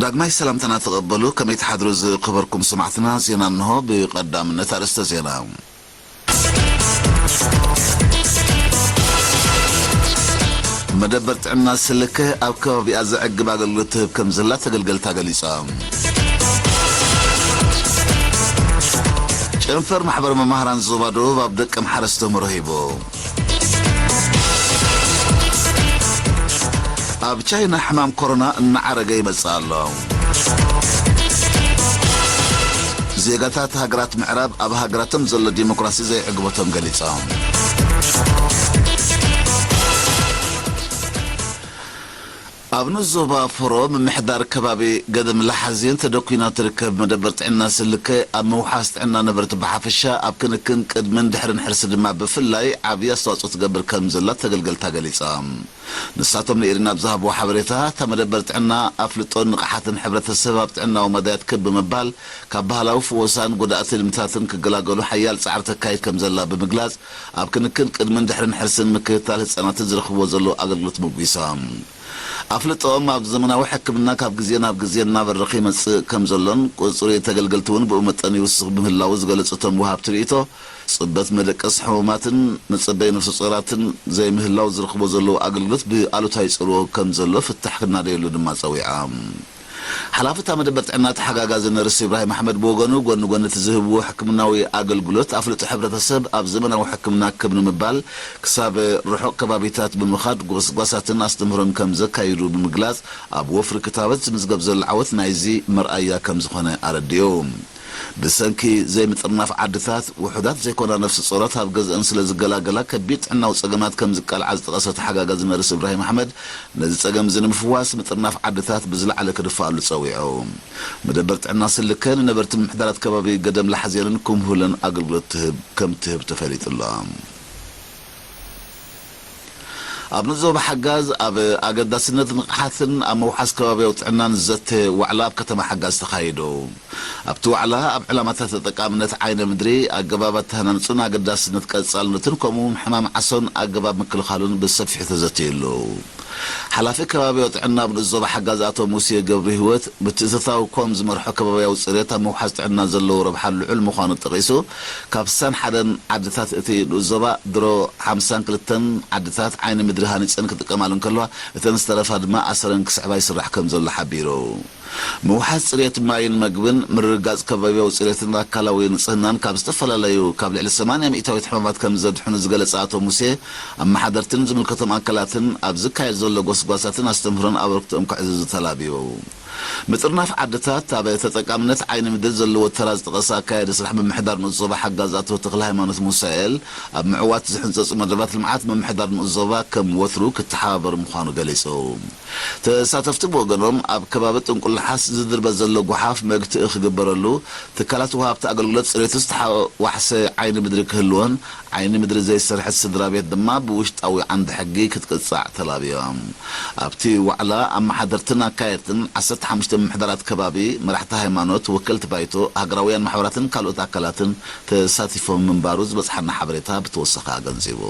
ዳግማይ ሰላምታና ተቐበሉ። ከመይ ትሓድሩ ዝኸበርኩም ሰማዕትና? ዜና እንሆ። ብቐዳምነት ኣርእስተ ዜና። መደበር ጥዕና ስልከ ኣብ ከባቢኣ ዘዕግብ ኣገልግሎት ትህብ ከም ዘላ ተገልገልታ ገሊጻ። ጨንፈር ማሕበር መማህራን ዞባ ደቡብ ኣብ ደቀምሓረ ኣስተምህሮ ሂቡ። ኣብ ቻይና ሕማም ኮሮና እናዓረገ ይመጽእ ኣሎ። ዜጋታት ሃገራት ምዕራብ ኣብ ሃገራቶም ዘሎ ዲሞክራሲ ዘይዕግበቶም ገሊጾም። ኣብ ንኡስ ዞባ ፎሮ ምምሕዳር ከባቢ ገደም ላሓዜን ተደኲና ትርከብ መደበር ጥዕና ስልከ ኣብ ምውሓስ ጥዕና ነበርቲ ብሓፈሻ ኣብ ክንክን ቅድምን ድሕርን ሕርሲ ድማ ብፍላይ ዓብዪ ኣስተዋፅኦ ትገብር ከም ዘላ ተገልገልታ ገሊጻ። ንሳቶም ንኤሪና ኣብ ዝሃብዎ ሓበሬታ፣ እታ መደበር ጥዕና ኣፍልጦን ንቕሓትን ሕብረተሰብ ኣብ ጥዕናዊ መዳያት ክብ ብምባል ካብ ባህላዊ ፍወሳን ጎዳእቲ ልምድታትን ክገላገሉ ሓያል ጻዕሪ ተካይድ ከም ዘላ ብምግላጽ፣ ኣብ ክንክን ቅድምን ድሕርን ሕርስን ምክትታል ህጻናትን ዝረኽብዎ ዘለዉ ኣገልግሎት መጒሳ። ኣፍልጦኦም ኣብ ዘመናዊ ሕክምና ካብ ግዜ ናብ ግዜ እናበረኸ ይመጽእ ከም ዘሎን፣ ቁጽሪ ተገልገልቲ እውን ብኡ መጠን ይውስኽ ምህላዉ ዝገለጹ እቶም ወሃብቲ ርእይቶ፣ ጽበት መደቀሲ ሕሙማትን መጸበዪ ነፍሰ ጾራትን ዘይምህላው ዝረኽቦ ዘለዉ ኣገልግሎት ብኣሉታ ይጽልዎ ከም ዘሎ ፍታሕ ክናደየሉ ድማ ጸዊዖም። ሓላፊ እታ መደበር ጥዕና ተሓጋጋዚ ነርስ ኢብራሂም ኣሕመድ ብወገኑ፣ ጎኒ ጎኒ እቲ ዝህብዎ ሕክምናዊ ኣገልግሎት፣ ኣፍልጦ ሕብረተሰብ ኣብ ዘመናዊ ሕክምና ክብ ንምባል ክሳብ ርሑቕ ከባቢታት ብምኻድ ጎስጓሳትን ኣስተምህሮን ከም ዘካይዱ ብምግላጽ፣ ኣብ ወፍሪ ክታበት ዝምዝገብ ዘሎ ዓወት ናይዚ መርኣያ ከም ዝኾነ ኣረዲኡ። ብሰንኪ ዘይምጥርናፍ ዓድታት፣ ውሑዳት ዘይኮና ነፍሲ ጾራት ኣብ ገዝአን ስለ ዝገላገላ ከቢድ ጥዕናዊ ጸገማት ከም ዝቃልዓ ዝጠቐሰ ተሓጋጋዚ ነርስ እብራሂም ኣሕመድ፣ ነዚ ጸገም እዚ ንምፍዋስ ምጥርናፍ ዓድታት ብዝለዓለ ክድፍኣሉ ጸዊዑ። መደበር ጥዕና ስልከ ንነበርቲ ምምሕዳራት ከባቢ ገደም ላሕዜንን ኩምሁለን ኣገልግሎት ትህብ ከም ትህብ ተፈሊጡ ኣሎ። ኣብ ንኡስ ዞባ ሓጋዝ ኣብ ኣገዳስነት ንቕሓትን ኣብ ምውሓስ ከባብያዊ ጥዕናን ዘተ ዋዕላ ኣብ ከተማ ሓጋዝ ተኻይዱ። ኣብቲ ዋዕላ ኣብ ዕላማታት ተጠቃምነት ዓይነ ምድሪ፣ ኣገባብ ኣተሃናንጹን ኣገዳስነት ቀጻልነቱን ከምኡ እውን ሕማም ዓሶን ኣገባብ ምክልኻሉን ብሰፊሑ ተዘትዩ ኣሎ። ሓላፊ ከባብያዊ ጥዕና ኣብ ንኡስ ዞባ ሓጋዝ ኣቶ ሙሴ ገብረ ህይወት፣ ምትእትታው ኮም ዝመርሖ ከባብያዊ ጽሬት ኣብ ምውሓስ ጥዕና ዘለዎ ረብሓ ልዑል ምዃኑ ጠቒሱ፣ ካብ ስሳን ሓደን ዓድታት እቲ ንኡስ ዞባ ድሮ ሓምሳን ክልተን ዓድታት ዓይኒ ምድሪ ሃኒጸን ክጥቀማሉ እንከለዋ፣ እተን ዝተረፋ ድማ ኣሰረን ክስዕባ ይስራሕ ከም ዘሎ ሓቢሩ። ምውሓስ ጽሬት ማይን መግብን፣ ምርግጋጽ ከባብያዊ ጽሬትን ኣካላዊ ንጽህናን ካብ ዝተፈላለዩ ካብ ልዕሊ ሰማንያ ሚእታዊት ሕማማት ከም ዘድሕኑ ዝገለጸ ኣቶ ሙሴ፣ ኣመሓደርትን ዝምልከቶም ኣካላትን ኣብ ዝካየድ ዘሎ ጎስጓሳትን ኣስተምህሮን ኣበርክቶኦም ከዕዝዙ ተላብዩ። ምጥርናፍ ዓድታት ኣብ ተጠቃምነት ዓይኒ ምድሪ ዘለዎ ተራ ዝጠቐሰ ኣካያዲ ስራሕ ምምሕዳር ንኡስ ዞባ ሓጋዝ ኣቶ ተክለ ሃይማኖት ሙሳኤል፣ ኣብ ምዕዋት ዝሕንጸጹ መደባት ልምዓት ምምሕዳር ንኡስ ዞባ ከም ወትሩ ክተሓባበር ምዃኑ ገሊጹ። ተሳተፍቲ ብወገኖም፣ ኣብ ከባቢ ጥንቁልሓስ ዝድርበ ዘሎ ጓሓፍ መግትኢ ክግበረሉ፣ ትካላት ወሃብቲ ኣገልግሎት ጽሬቱ ዝተሓዋሕሰ ዓይኒ ምድሪ ክህልዎን፣ ዓይኒ ምድሪ ዘይሰርሐት ስድራ ቤት ድማ ብውሽጣዊ ዓንዲ ሕጊ ክትቅጻዕ ተላብዮም። ኣብቲ ዋዕላ ኣመሓደርትን ኣካየድትን ዓሰርተ ሓሙሽተ ምምሕዳራት ከባቢ፣ መራሕቲ ሃይማኖት፣ ወከልቲ ባይቶ፣ ሃገራውያን ማሕበራትን ካልኦት ኣካላትን ተሳቲፎም ምንባሩ ዝበጽሓና ሓበሬታ ብተወሳኺ ኣገንዚቡ።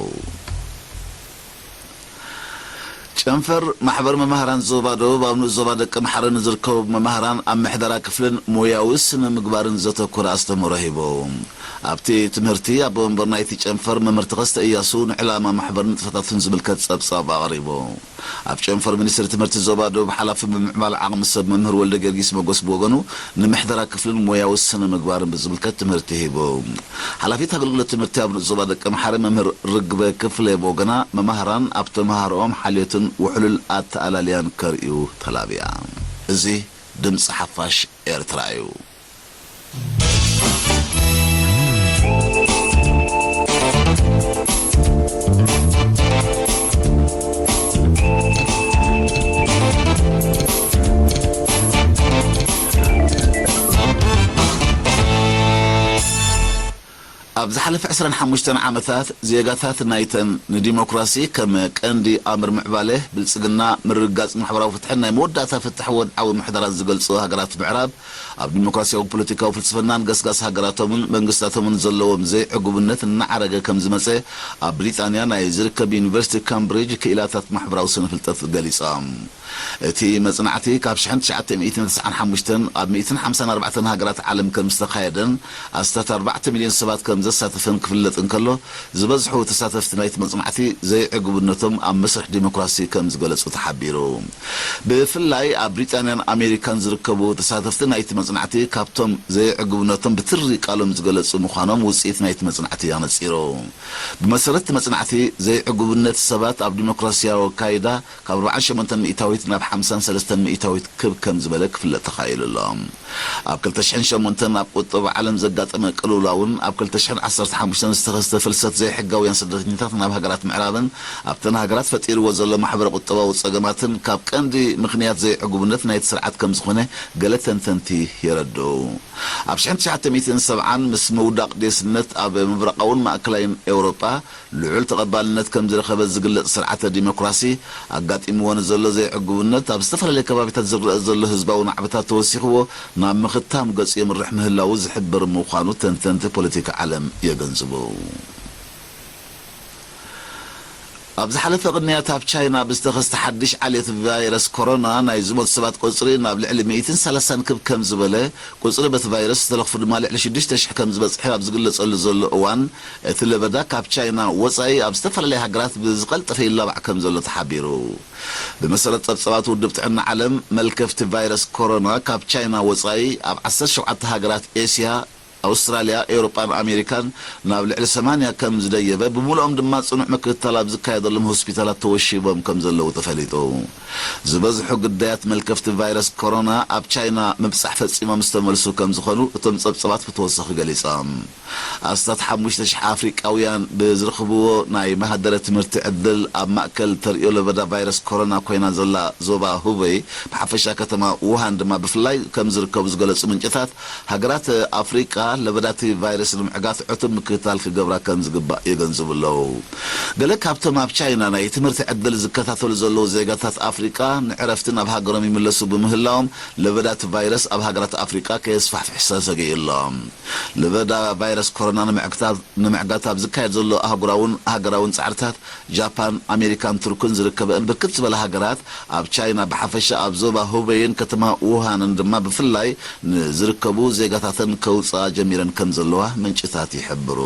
ጨንፈር ማሕበር መማህራን ዞባ ደቡብ ኣብ ንኡስ ዞባ ደቀምሓረ ንዝርከቡ መማህራን ኣብ ምሕደራ ክፍልን ሞያዊ ስነ ምግባርን ዘተኮረ ኣስተምህሮ ሂቡ። ኣብቲ ትምህርቲ ኣቦ መንበር ናይቲ ጨንፈር መምህር ተኸስተ እያሱ ንዕላማ ማሕበር ንጥፈታቱን ዝምልከት ጸብጻብ ኣቕሪቡ። ኣብ ጨንፈር ሚኒስትሪ ትምህርቲ ዞባ ደቡብ ሓላፊ ምምዕባል ዓቕሚ ሰብ መምህር ወልደ ጊዮርጊስ መጎስ ብወገኑ ንምሕደራ ክፍልን ሞያዊ ስነ ምግባርን ብዝምልከት ትምህርቲ ሂቡ። ሓላፊት ኣገልግሎት ትምህርቲ ኣብ ንኡስ ዞባ ደቀምሓረ መምህር ርግበ ክፍለ ብወገና መማህራን ኣብ ተምሃሮኦም ሓልዮትን ውሕሉል ኣተኣላልያን ከርእዩ ተላብያ። እዚ ድምፂ ሓፋሽ ኤርትራ እዩ። ኣብ ዝሓለፈ ዕስራን ሓሙሽተን ዓመታት፣ ዜጋታት ናይተን ንዲሞክራሲ ከም ቀንዲ ኣምር ምዕባለ፣ ብልጽግና፣ ምርግጋጽ ማሕበራዊ ፍትሕን ናይ መወዳእታ ፍታሕ ወድዓዊ ምሕደራን ዝገልጹ ሃገራት ምዕራብ፣ ኣብ ዲሞክራሲያዊ ፖለቲካዊ ፍልስፍናን ገስጋስ ሃገራቶምን መንግስታቶምን ዘለዎም ዘይዕጉብነት እናዓረገ ከም ዝመጸ፣ ኣብ ብሪጣንያ ናይ ዝርከብ ዩኒቨርሲቲ ካምብሪጅ ክኢላታት ማሕበራዊ ስነ ፍልጠት ገሊጾም። እቲ መጽናዕቲ ካብ ሽሕን ትሽዓተ ሚእትን ተስዓን ሓሙሽተን ኣብ ሚእትን ሓምሳን ኣርባዕተን ሃገራት ዓለም ከም ዝተኻየደን ኣስታት ኣርባዕተ ሚልዮን ሰባት ከም ዘሳተፈን ክፍለጥ እንከሎ፣ ዝበዝሑ ተሳተፍቲ ናይቲ መጽናዕቲ ዘይዕጉብነቶም ኣብ መስርሕ ዲሞክራሲ ከም ዝገለጹ ተሓቢሩ። ብፍላይ ኣብ ብሪጣንያን ኣሜሪካን ዝርከቡ ተሳተፍቲ ናይቲ መጽናዕቲ ካብቶም ዘይዕጉብነቶም ብትሪ ቃሎም ዝገለጹ ምዃኖም ውጽኢት ናይቲ መጽናዕቲ ኣነጺሩ። ብመሰረት እቲ መጽናዕቲ፣ ዘይዕጉብነት ሰባት ኣብ ዲሞክራሲያዊ ኣካይዳ ካብ ኣርባዓን ሸሞንተን ሚእታዊት ናብ ሓምሳን ሰለስተን ሚእታዊት ክብ ከም ዝበለ ክፍለጥ ተኻኢሉ ኣሎ። ኣብ ክልተ ሽሕን ሸሞንተን ኣብ ቁጠባ ዓለም ዘጋጠመ ቅልውላውን ኣብ ክልተ ሽሕን ዓሰርተ ሓሙሽተን ዝተኸስተ ፍልሰት ዘይሕጋውያን ስደተኛታት ናብ ሃገራት ምዕራብን ኣብተን ሃገራት ፈጢርዎ ዘሎ ማሕበረ ቁጠባዊ ጸገማትን ካብ ቀንዲ ምኽንያት ዘይዕጉብነት ናይቲ ስርዓት ከም ዝኾነ ገለ ተንተንቲ የረድኡ። ኣብ ሽሕን ትሽዓተ ሚእትን ሰብዓን ምስ ምውዳቕ ዴስነት ኣብ ምብራቓውን ማእከላይን ኤውሮጳ ልዑል ተቐባልነት ከም ዝረኸበ ዝግለጽ ስርዓተ ዲሞክራሲ፣ ኣጋጢምዎ ንዘሎ ዘይዕጉብነት ኣብ ዝተፈላለየ ከባቢታት ዝረአ ዘሎ ህዝባዊ ናዕብታት ተወሲኽዎ ናብ ምኽታም ገጹ የምርሕ ምህላዉ ዝሕብር ምዃኑ ተንተንቲ ፖለቲካ ዓለም የገንዝቡ። ኣብ ዝሓለፈ ቅንያት ኣብ ቻይና ብዝተኸስተ ሓድሽ ዓሌት ቫይረስ ኮሮና ናይ ዝሞቱ ሰባት ቁጽሪ ናብ ልዕሊ ሚእትን ሰላሳን ክብ ከም ዝበለ፣ ቁጽሪ በቲ ቫይረስ ዝተለኽፉ ድማ ልዕሊ ሽዱሽተ ሽሕ ከም ዝበጽሐ ኣብ ዝግለጸሉ ዘሎ እዋን፣ እቲ ለበዳ ካብ ቻይና ወጻኢ ኣብ ዝተፈላለያ ሃገራት ብዝቐልጠፈ ይላባዕ ከም ዘሎ ተሓቢሩ። ብመሰረት ጸብጻባት ውድብ ጥዕና ዓለም፣ መልከፍቲ ቫይረስ ኮሮና ካብ ቻይና ወጻኢ ኣብ ዓሰርተ ሸውዓተ ሃገራት ኤስያ፣ ኣውስትራልያ፣ ኤውሮጳን ኣሜሪካን ናብ ልዕሊ ሰማንያ ከም ዝደየበ፣ ብምሉኦም ድማ ጽኑዕ ምክትታል ኣብ ዝካየደሎም ሆስፒታላት ተወሺቦም ከም ዘለዉ ተፈሊጡ። ዝበዝሑ ግዳያት መልከፍቲ ቫይረስ ኮሮና ኣብ ቻይና ምብጻሕ ፈጺሞም ዝተመልሱ ከም ዝኾኑ እቶም ጸብጻባት ብተወሳኺ ገሊጾም። ኣስታት ሓሙሽተ ሽሕ ኣፍሪቃውያን ብዝረኽብዎ ናይ መሃደረ ትምህርቲ ዕድል ኣብ ማእከል ተርእዮ ለበዳ ቫይረስ ኮሮና ኮይና ዘላ ዞባ ሁበይ፣ ብሓፈሻ ከተማ ውሃን ድማ ብፍላይ ከም ዝርከቡ ዝገለጹ ምንጭታት፣ ሃገራት ኣፍሪቃ ለበዳቲ ቫይረስ ንምዕጋት ዕቱብ ምክትታል ክገብራ ከም ዝግባእ የገንዝቡ ኣለዉ። ገለ ካብቶም ኣብ ቻይና ናይ ትምህርቲ ዕድል ዝከታተሉ ዘለዉ ዜጋታት ኣፍሪቃ ንዕረፍቲ ናብ ሃገሮም ይምለሱ ብምህላዎም ለበዳቲ ቫይረስ ኣብ ሃገራት ኣፍሪቃ ከየስፋሕፍሕ ሰሰጊኡ ኣሎ። ለበዳ ቫይረስ ኮሮና ንምዕግታት-፣ ንምዕጋት ኣብ ዝካየድ ዘሎ ኣህጉራውን ሃገራውን ጻዕርታት ጃፓን፣ ኣሜሪካን ቱርክን ዝርከበእን ብርክት ዝበላ ሃገራት ኣብ ቻይና ብሓፈሻ ኣብ ዞባ ሁበይን ከተማ ውሃንን ድማ ብፍላይ ንዝርከቡ ዜጋታተን ከውፅኣ ጀሚረን ከም ዘለዋ ምንጭታት ይሕብሩ።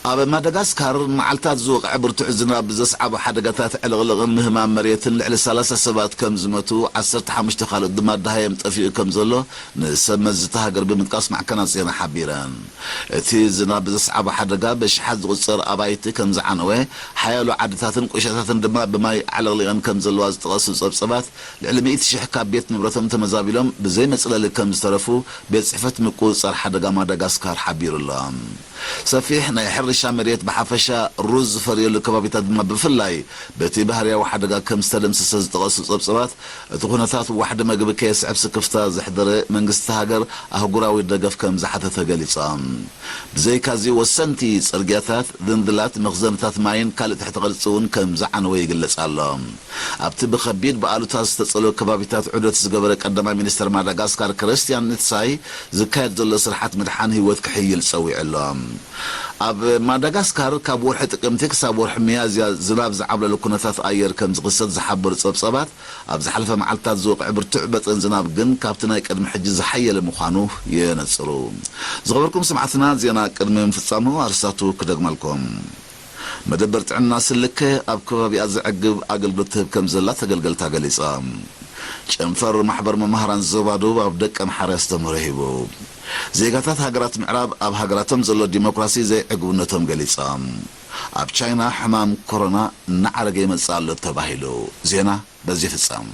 ኣብ ማዳጋስካር መዓልታት ዝወቕዐ ብርቱዕ ዝናብ ዘስዓቦ ሓደጋታት ዕልቕልቕን ምህማም መሬትን ልዕሊ ሰላሳ ሰባት ከም ዝመቱ፣ ዓሰርተ ሓሙሽተ ካልኦት ድማ ደሃዮም ጠፊኡ ከም ዘሎ ንሰብ መዚ እታ ሃገር ብምጥቃስ ማዕከናት ዜና ሓቢረን። እቲ ዝናብ ዘስዓቦ ሓደጋ ብሽሓት ዝቑጸር ኣባይቲ ከም ዝዓነወ፣ ሓያሎ ዓድታትን ቁሸታትን ድማ ብማይ ኣዕለቕሊቐን ከም ዘለዋ ዝጠቐሱ ጸብጸባት፣ ልዕሊ ሚእቲ ሽሕ ካብ ቤት ንብረቶም ተመዛቢሎም ብዘይ መጽለሊ ከም ዝተረፉ ቤት ጽሕፈት ምቁጽጻር ሓደጋ ማዳጋስካር ሓቢሩ ኣሎ። ሰፊሕ ናይ ሕርሻ መሬት ብሓፈሻ፣ ሩዝ ዝፈርየሉ ከባቢታት ድማ ብፍላይ በቲ ባህርያዊ ሓደጋ ከም ዝተደምሰሰ ዝጠቐሱ ጸብጸባት፣ እቲ ኩነታት ዋሕዲ መግቢ ከየስዕብ ስክፍታ ዘሕደረ መንግስቲ ሃገር ኣህጉራዊ ደገፍ ከም ዝሓተተ ገሊጾም። ብዘይካዚ ወሰንቲ ጽርግያታት፣ ድንድላት፣ መኽዘንታት ማይን ካልእ ትሕቲ ቅርጺ እውን ከም ዝዓነወ ይግለጽ ኣሎ። ኣብቲ ብኸቢድ ብኣሉታ ዝተጸልወ ከባቢታት ዑደት ዝገበረ ቀዳማይ ሚኒስተር ማዳጋስካር ክርስቲያን ንትሳይ ዝካየድ ዘሎ ስርሓት ምድሓን ህይወት ክሕይል ጸዊዑ ኣሎ። ኣብ ማዳጋስካር ካብ ወርሒ ጥቅምቲ ክሳብ ወርሒ ሚያዝያ ዝናብ ዝዓብለሉ ኩነታት ኣየር ከም ዝኽሰት ዝሓበሩ ጸብጸባት፣ ኣብ ዝሓለፈ መዓልታት ዝወቕዐ ብርቱዕ መጠን ዝናብ ግን ካብቲ ናይ ቅድሚ ሕጂ ዝሓየለ ምዃኑ የነጽሩ። ዝኸበርኩም ሰማዕትና፣ ዜና ቅድሚ ምፍጻሙ ኣርስታቱ ክደግመልኩም። መደበር ጥዕና ስልከ ኣብ ከባቢኣ ዘዕግብ ኣገልግሎት ትህብ ከም ዘላ ተገልገልታ ገሊጻ። ጨንፈር ማሕበር መማህራን ዞባ ደቡብ ኣብ ደቀምሓረ ኣስተምህሮ ሂቡ። ዜጋታት ሃገራት ምዕራብ ኣብ ሃገራቶም ዘሎ ዲሞክራሲ ዘይዕግብነቶም ገሊጻ። ኣብ ቻይና ሕማም ኮሮና እናዓረገ ይመጽእ ኣሎ ተባሂሉ። ዜና በዚ ይፍጸም።